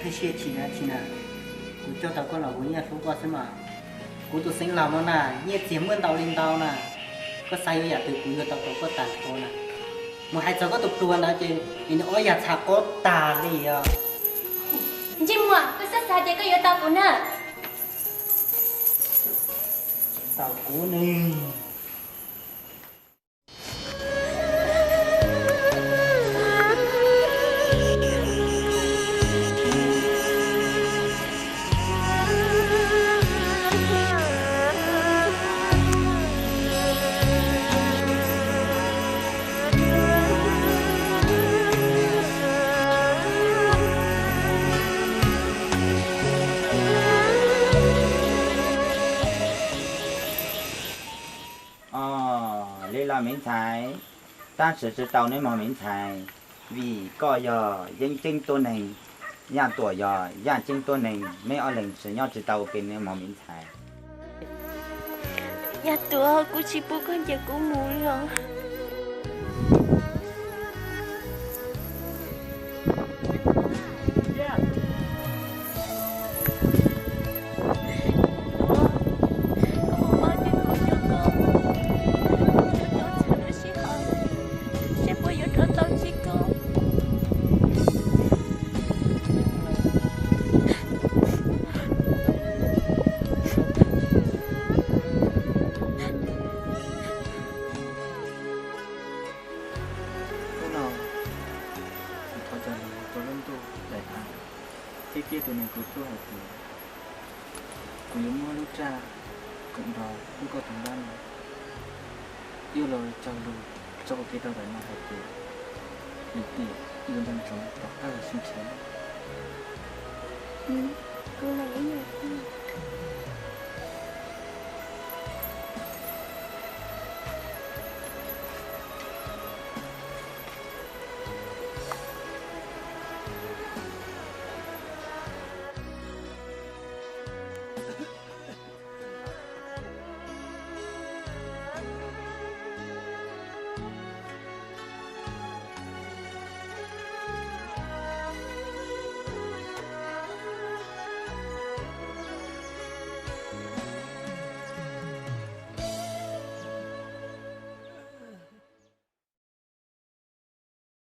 Thiab siab tsis na, tsis na, kuv coj tau koj los kuv yeej hlub koj xwb mas. Kuv tus xeev laus no na, nyiaj txiag muaj ntau li ntau na, koj xav yuav yam twg kuv yuav tau rau koj tag nrho na. Mus hais txog koj tus pluag ntawd ces nws ob yam txham qob tag li os. Ntsej muag, koj xav xav tias koj yuav tau kuv na. Tau kuv ne. Os, li los me ntxhais, tab sis tsis tau neb mog me ntxhais, vim koj yog yeeb ceeb tuab neeg, Yaj Tuam yog yaj ceeb tuab neeg, neb ob leeg tsis nyob tsis tau ua ke neb mog me ntxhais. Yaj Tuam, kuv tsis pub koj ncaim kuv mus li os. Seb puas yuav rov tau ntsib koj. Hnub no kuv thov cog lus rau lub ntuj daim av thiab tus neeg kuv hlub hais tias kuv yuav muab lub raj koom nrog lub kauj toog dab no, yuav los cog lus tso ua ke rau daim no hais tias lwm tiam yuav nco ntsoov tom qab los sib ntsib. Kuv los ib yam thiab.